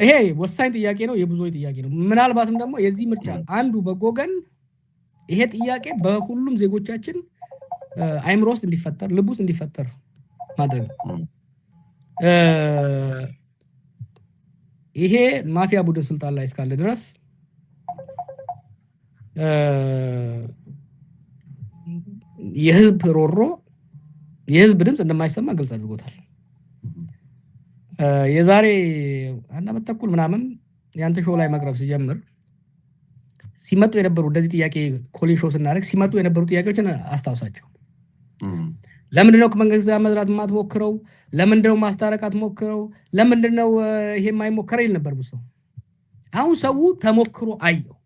ይሄ ወሳኝ ጥያቄ ነው፣ የብዙዎች ጥያቄ ነው። ምናልባትም ደግሞ የዚህ ምርጫ አንዱ በጎ ጎን ይሄ ጥያቄ በሁሉም ዜጎቻችን አይምሮ ውስጥ እንዲፈጠር፣ ልብ ውስጥ እንዲፈጠር ማድረግ ነው። ይሄ ማፊያ ቡድን ስልጣን ላይ እስካለ ድረስ የህዝብ ሮሮ፣ የህዝብ ድምፅ እንደማይሰማ ግልጽ አድርጎታል። የዛሬ አንድ ዓመት ተኩል ምናምን የአንተ show ላይ መቅረብ ሲጀምር ሲመጡ የነበሩ እንደዚህ ጥያቄ call-in show ስናደርግ ሲመጡ የነበሩ ጥያቄዎችን አስታውሳቸው። ለምንድነው ከመንግስት ጋር መስራት የማትሞክረው? ለምንድነው ማስታረቅ አትሞክረው? ለምንድነው ይሄ የማይሞከረው ይል ነበር ብዙ ሰው። አሁን ሰው ተሞክሮ አየው።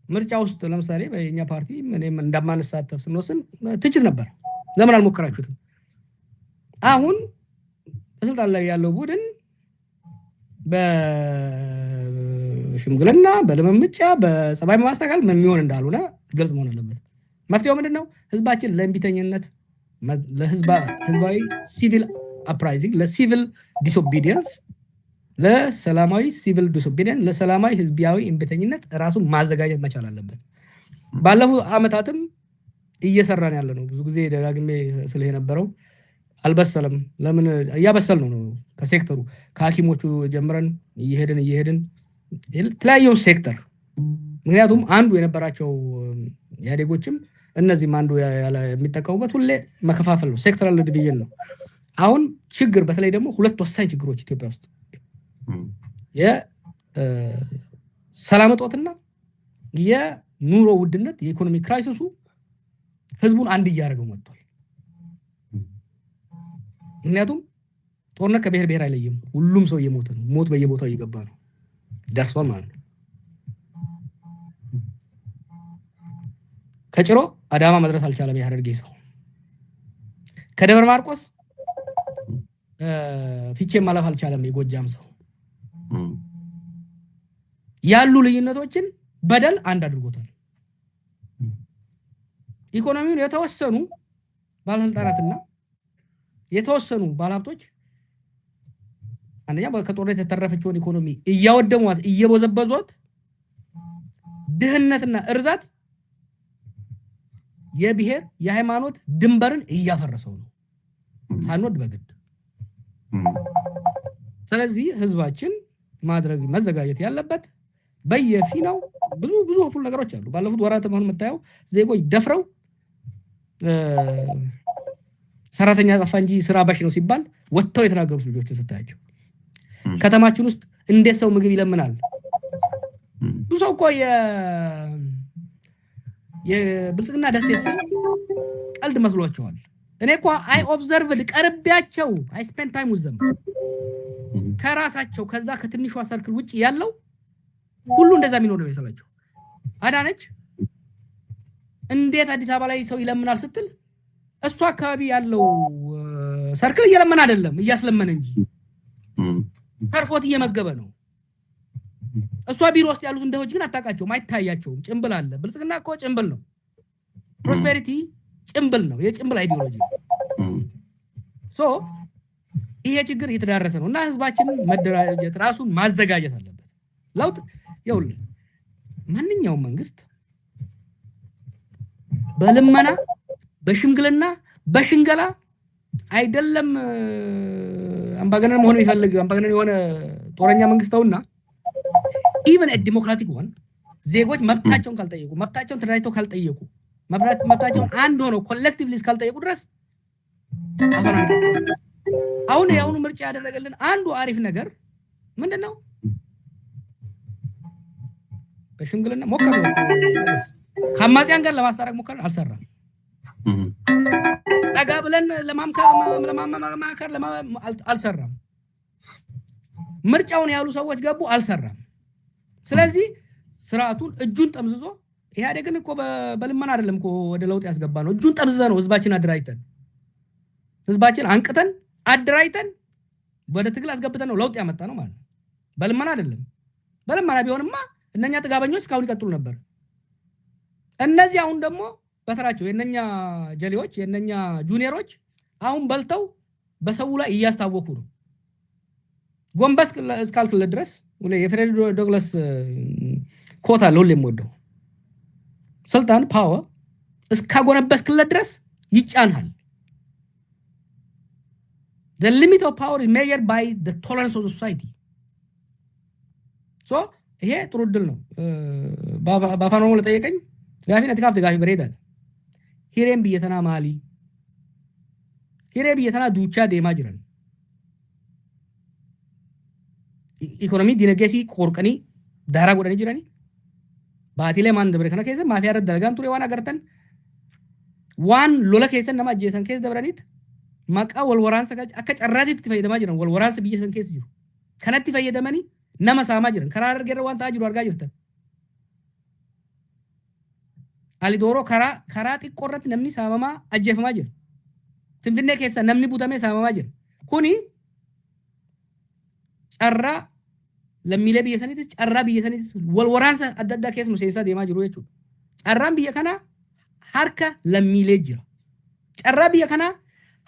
ምርጫ ውስጥ ለምሳሌ በየኛ ፓርቲ እኔም እንደማንሳተፍ ስንወስን ትችት ነበር። ለምን አልሞከራችሁትም? አሁን በስልጣን ላይ ያለው ቡድን በሽምግልና፣ በልምምጫ፣ በጸባይ በማስተካከል ምን የሚሆን እንዳልሆነ ግልጽ መሆን አለበት። መፍትሄው ምንድን ነው? ህዝባችን ለእምቢተኝነት፣ ለህዝባዊ civil uprising፣ ለ civil disobedience፣ ለሰላማዊ civil disobedience፣ ለሰላማዊ ህዝባዊ እምቢተኝነት ራሱን ማዘጋጀት መቻል አለበት። ባለፉት አመታትም እየሰራን ያለ ነው። ብዙ ጊዜ ደጋግሜ ስለ የነበረው አልበሰለም። ለምን እያበሰል ነው ከሴክተሩ ከሐኪሞቹ ጀምረን እየሄድን እየሄድን የተለያየውን ሴክተር፣ ምክንያቱም አንዱ የነበራቸው ኢህአዴጎችም እነዚህም አንዱ የሚጠቀሙበት ሁሌ መከፋፈል ነው፣ sectoral division ነው። አሁን ችግር በተለይ ደግሞ ሁለት ወሳኝ ችግሮች ኢትዮጵያ ውስጥ የሰላም እጦትና የኑሮ ውድነት፣ የኢኮኖሚ crisis ኡ ህዝቡን አንድ እያደረገው መጥቷል። ምክንያቱም ጦርነት ከብሔር ብሔር አይለይም። ሁሉም ሰው እየሞተ ነው። ሞት በየቦታው እየገባ ነው፣ ደርሷል ማለት ነው። ከጭሮ አዳማ መድረስ አልቻለም የሐረርጌ ሰው። ከደብረ ማርቆስ ፊቼ ማለፍ አልቻለም የጎጃም ሰው። ያሉ ልዩነቶችን በደል አንድ አድርጎታል። ኢኮኖሚውን የተወሰኑ ባለስልጣናትና የተወሰኑ ባለሀብቶች አንደኛ ከጦርነት የተረፈችውን ኢኮኖሚ እያወደሟት፣ እየበዘበዟት፣ ድህነትና እርዛት የብሔር የሃይማኖት ድንበርን እያፈረሰው ነው ሳንወድ በግድ። ስለዚህ ህዝባችን ማድረግ መዘጋጀት ያለበት በየፊናው ብዙ ብዙ hopeful ነገሮች አሉ። ባለፉት ወራት አሁን የምታየው ዜጎች ደፍረው ሰራተኛ ጠፋ እንጂ ስራ በሽ ነው ሲባል ወጥተው የተናገሩት ልጆችን ስታያቸው፣ ከተማችን ውስጥ እንዴት ሰው ምግብ ይለምናል? ብዙ ሰው እኮ የብልጽግና ደሴት ስል ቀልድ መስሏቸዋል። እኔ እኮ I observed፣ ቀርቤያቸው I spend time with them። ከራሳቸው ከዛ ከትንሿ circle ውጭ ያለው ሁሉ እንደዛ የሚኖር ነው የመሰላቸው። አዳነች እንዴት አዲስ አበባ ላይ ሰው ይለምናል ስትል እሱ አካባቢ ያለው circle እየለመነ አይደለም፣ እያስለመነ እንጂ፣ ተርፎት እየመገበ ነው። እሷ ቢሮ ውስጥ ያሉትን ድሆች ግን አታውቃቸውም፣ አይታያቸውም። ጭንብል አለ። ብልጽግና እኮ ጭንብል ነው። Prosperity ጭንብል ነው። የጭንብል ideology ነው። So ይሄ ችግር እየተዳረሰ ነው እና ህዝባችንን መደራጀት፣ ራሱን ማዘጋጀት አለበት። ለውጥ ይኸውልህ ማንኛውም መንግስት በልመና፣ በሽምግልና፣ በሽንገላ አይደለም። አምባገነን መሆን የሚፈልግ አምባገነን የሆነ ጦረኛ መንግስት ተውና even democratic one ዜጎች መብታቸውን ካልጠየቁ፣ መብታቸውን ተደራጅተው ካልጠየቁ፣ መብታቸውን አንድ ሆነው collectively እስካልጠየቁ ድረስ አፈና። አሁን የአሁኑ ምርጫ ያደረገልን አንዱ አሪፍ ነገር ምንድን ነው? በሽምግልና ሞከር ነው፣ ከአማጽያን ጋር ለማስታረቅ ሞከር፣ አልሰራም። ጠጋ ብለን ለማማከር አልሰራም። ምርጫውን ያሉ ሰዎች ገቡ፣ አልሰራም። ስለዚህ ስርዓቱን እጁን ጠምዝዞ ኢህአዴግን እኮ በልመና አይደለም እኮ ወደ ለውጥ ያስገባ ነው። እጁን ጠምዝዘ ነው፣ ህዝባችን አደራጅተን፣ ህዝባችን አንቅተን፣ አደራጅተን፣ ወደ ትግል አስገብተን ነው ለውጥ ያመጣ ነው ማለት ነው። በልመና አይደለም። በልመና ቢሆንማ እነኛ ጥጋበኞች እስካሁን ይቀጥሉ ነበር። እነዚህ አሁን ደግሞ በተራቸው የነኛ ጀሌዎች፣ የነኛ junior ኦች አሁን በልተው በሰው ላይ እያስታወኩ ነው። ጎንበስ እስካልክለት ድረስ፣ የፍሬድሪክ ዶግላስ quote አለ ሁሌ የምወደው፣ ስልጣን power እስካጎነበስክለት ድረስ ይጫንሃል። The limit of power is measured by the tolerance of the society. So ይሄ ጥሩ እድል ነው። በአፋን ኦሮሞ ለጠየቀኝ gaaffiin ati kaafte gaaffii bareedaadha. Hireen biyya tanaa maali? Hiree biyya tanaa duuchaa deemaa jiran. Ikonomii dinagdee qorqanii daaraa godhanii jiranii. Baatilee maan dabre kana keessa maafiyaa irratti dalagaan ture waan agartan, waan lola keessa nama ajjeesan keessa dabraniit maqaa wal waraansa akka carraatitti itti fayyadamaa jiran, wal waraansa biyya san keessa jiru. Kanatti fayyadamanii nama saamaa jiran. Karaa argeerra waan ta'aa jiru argaa jirtan. Ali Dooroo karaa xiqqoo irratti namni saamamaa ajjeefamaa jira. Finfinnee keessa namni butamee saamamaa jira. Kuni carraa lammiilee biyya saniitis, carraa biyya saniitis wal waraansa adda addaa keessa nu seensaa deemaa jiru jechuudha. Carraan biyya kanaa harka lammiilee jira. Carraa biyya kanaa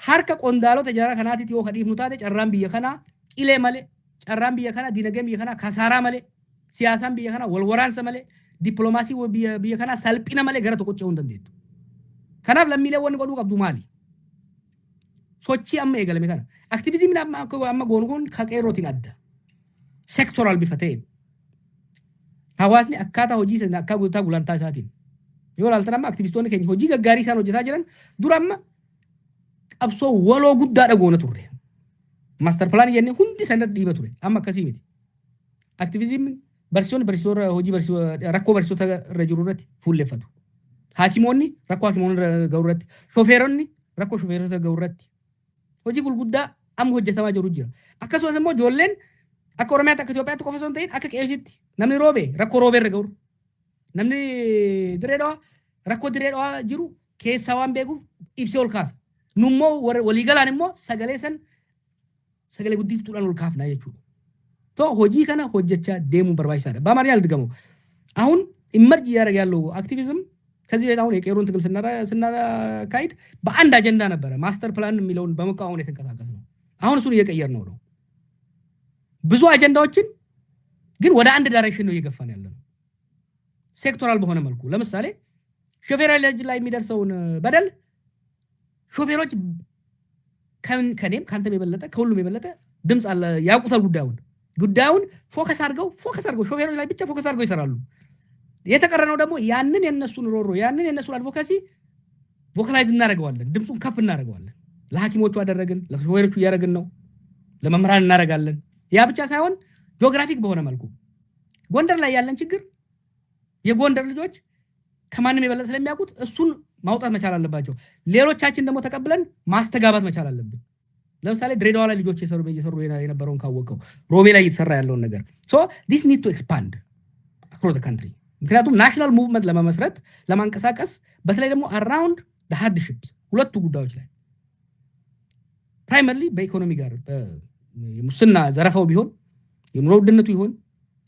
harka qondaalota jara kanaatitti yoo kadhiifnu taate, carraan biyya kanaa qilee malee, carraan biyya kanaa, dinagdeen biyya kanaa kasaaraa malee, siyaasaan biyya kanaa wal waraansa malee, dippiloomaasii biyya kanaa salphina malee gara tokko ce'uu hin dandeettu. Kanaaf lammiilee wanni godhuu qabdu maali? Sochii amma eegalame kana. Activismiin amma goonu kun ka qeerrootiin adda. Sectoral bifa ta'een. Hawaasni akkaataa hojii sana akkaataa gulantaa isaatiin. Yoo ilaaltan amma aktivistoonni keenya hojii gaggaarii isaan hojjetaa jiran, dura amma qabsoo waloo guddaadha goona turre. Master planii jennee hundi isaan irratti dhiiba ture. Amma akkasii miti. Activismiin barsiisonni barsiisota hojii rakkoo barsiisota irra jiru irratti fuulleffatu. Haakimoonni rakkoo haakimoonni irra gahu irratti, shofeeronni rakkoo shofeerota gahu irratti hojii gurguddaa amma hojjetamaa jiru jira. Akkasumas immoo ijoolleen akka Oromiyaatti, akka Itoophiyaatti qofa osoo hin ta'in, akka qe'eesitti namni Roobee rakkoo Roobee irra gahu, namni Dirree Dhawaa rakkoo Dirree Dhawaa jiru keessaa waan beekuuf ibsee ol kaasa. Nummoo waliigalaan immoo sagalee san sagalee guddiftuudhaan ol kaafna jechuudha. So hojii kana hojjechaa deemuun barbaachisaadha. በአማርኛ ልድገመው። አሁን emerge እያደረገ ያለው activism ከዚህ በፊት አሁን የቄሮን ትግል ስናካሂድ በአንድ አጀንዳ ነበረ፣ master plan የሚለውን በመቃወም የተንቀሳቀስ ነው። አሁን እሱን እየቀየር ነው። ብዙ አጀንዳዎችን ግን ወደ አንድ direction ነው እየገፋን ያለ ነው። Sectoral በሆነ መልኩ ለምሳሌ ሾፌር ልጅ ላይ የሚደርሰውን በደል ሾፌሮች ከኔም ከአንተም የበለጠ፣ ከሁሉም የበለጠ ድምፅ አለ፣ ያውቁታል ጉዳዩን። ጉዳዩን focus አድርገው ሾፌሮች ላይ ብቻ focus አድርገው ይሰራሉ። የተቀረነው ደግሞ ያንን የነሱን ሮሮ፣ ያንን የነሱን advocacy vocalize እናደርገዋለን፣ ድምፁን ከፍ እናደርገዋለን። ለሐኪሞቹ አደረግን፣ ለሾፌሮቹ እያደረግን ነው፣ ለመምህራን እናደርጋለን። ያ ብቻ ሳይሆን geographic በሆነ መልኩ ጎንደር ላይ ያለን ችግር የጎንደር ልጆች ከማንም የበለጠ ስለሚያውቁት እሱን ማውጣት መቻል አለባቸው። ሌሎቻችን ደግሞ ተቀብለን ማስተጋባት መቻል አለብን። ለምሳሌ ድሬዳዋ ላይ ልጆች እየሰሩ የነበረውን ካወቀው፣ ሮቤ ላይ እየተሰራ ያለውን ነገር፣ so this need to expand across country። ምክንያቱም national movement ለመመስረት፣ ለማንቀሳቀስ፣ በተለይ ደግሞ around hardships ሁለቱ ጉዳዮች ላይ primarily በኢኮኖሚ ጋር ሙስና ዘረፋው ቢሆን፣ የኑሮ ውድነቱ ይሆን፣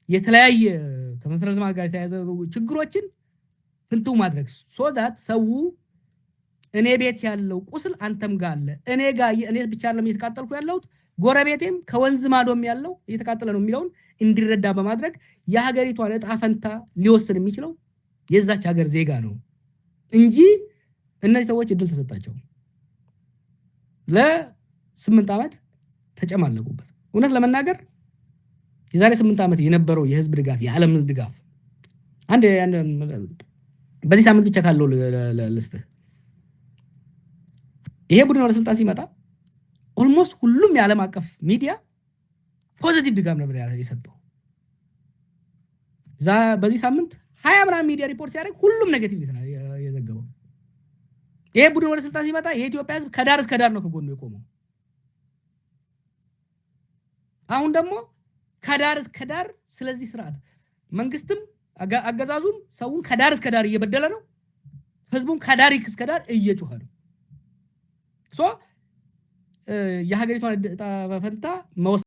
የተለያየ ከመሰረተ ልማት ጋር የተያያዘ ችግሮችን ፍንትው ማድረግ so that ሰው እኔ ቤት ያለው ቁስል አንተም ጋር አለ፣ እኔ ጋር እኔ ብቻ አይደለም እየተቃጠልኩ ያለሁት፣ ጎረቤቴም ከወንዝ ማዶም ያለው እየተቃጠለ ነው የሚለውን እንዲረዳ በማድረግ የሀገሪቷን እጣ ፈንታ ሊወስን የሚችለው የዛች ሀገር ዜጋ ነው እንጂ እነዚህ ሰዎች እድል ተሰጣቸው፣ ለ8 ዓመት ተጨማለቁበት። እውነት ለመናገር የዛሬ 8 ዓመት የነበረው የህዝብ ድጋፍ፣ የዓለም ድጋፍ፣ አንድ በዚህ ሳምንት ብቻ ካለው ልስጥህ። ይሄ ቡድን ወደ ስልጣን ሲመጣ almost ሁሉም የዓለም አቀፍ ሚዲያ positive ድጋፍ ነበር የሰጠው። በዚህ ሳምንት 20 ምናምን ሚዲያ ሪፖርት ሲያደርግ ሁሉም negative የዘገበው። ይሄ ቡድን ወደ ስልጣን ሲመጣ የኢትዮጵያ ህዝብ ከዳር እስከ ዳር ነው ከጎኑ የቆመው። አሁን ደግሞ ከዳር እስከ ዳር ስለዚህ ስርዓት መንግስትም አገዛዙም ሰውን ከዳር እስከ ዳር እየበደለ ነው። ህዝቡም ከዳር እስከ ዳር እየጮኸ ነው። So የሀገሪቷን ዕጣ ፈንታ መወሰን